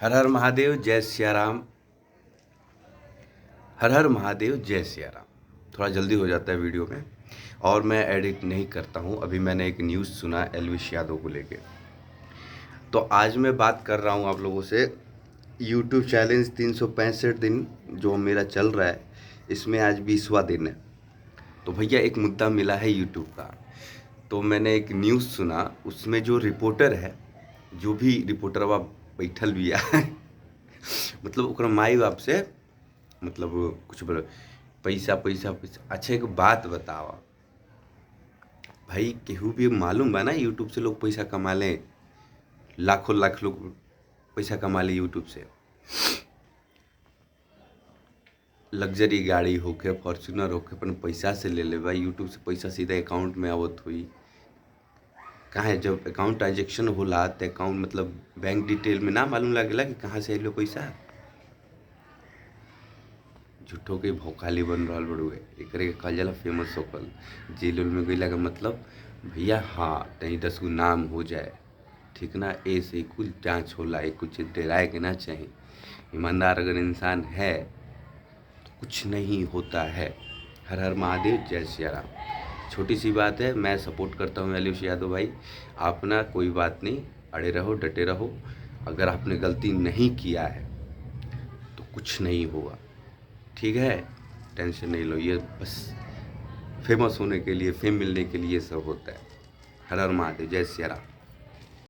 हर हर महादेव, जय सिया राम। हर हर महादेव, जय सिया राम। थोड़ा जल्दी हो जाता है वीडियो में और मैं एडिट नहीं करता हूँ। अभी मैंने एक न्यूज़ सुना एल्विश यादव को लेके, तो आज मैं बात कर रहा हूँ आप लोगों से। यूट्यूब चैलेंज 365 दिन जो मेरा चल रहा है, इसमें आज 20वां दिन है। तो भैया एक मुद्दा मिला है यूट्यूब का, तो मैंने एक न्यूज़ सुना, उसमें जो रिपोर्टर है, जो भी रिपोर्टर बा बैठल बिया मतलब ओकरा माई बाप से मतलब कुछ बोल पैसा पैसा पैसा। अच्छा एक बात बतावा भाई, केहू भी मालूम बा ना यूट्यूब से लोग पैसा कमा लें, लाखों लाख लोग पैसा कमा ले यूट्यूब से। लग्जरी गाड़ी होके, फॉर्च्यूनर होके, अपन पैसा से ले ले भाई। यूट्यूब से पैसा सीधा अकाउंट में आवत हुई। काहे जब अकाउंट ट्रांजेक्शन होला तो अकाउंट मतलब बैंक डिटेल में ना मालूम लागेला कि कहाँ से अइलो पैसा। झूठो के भौकाली बन रहल बड़ुए। एकरे के कहल जाला फेमस होकल। जेल उल में गइला के मतलब भैया हाँ तनी 10 गो नाम हो जाए, ठीक ना। ए से कुल जांच होला, ए कुछ डराए के ना चाही। ईमानदार अगर इंसान है तो कुछ नहीं होता है। हर हर महादेव, जय सिया राम। छोटी सी बात है, मैं सपोर्ट करता हूँ एल्विश यादव भाई। आप ना कोई बात नहीं, अड़े रहो, डटे रहो। अगर आपने गलती नहीं किया है तो कुछ नहीं होगा, ठीक है। टेंशन नहीं लो, ये बस फेमस होने के लिए, फेम मिलने के लिए सब होता है। हर हर महादेव, जय सिया राम।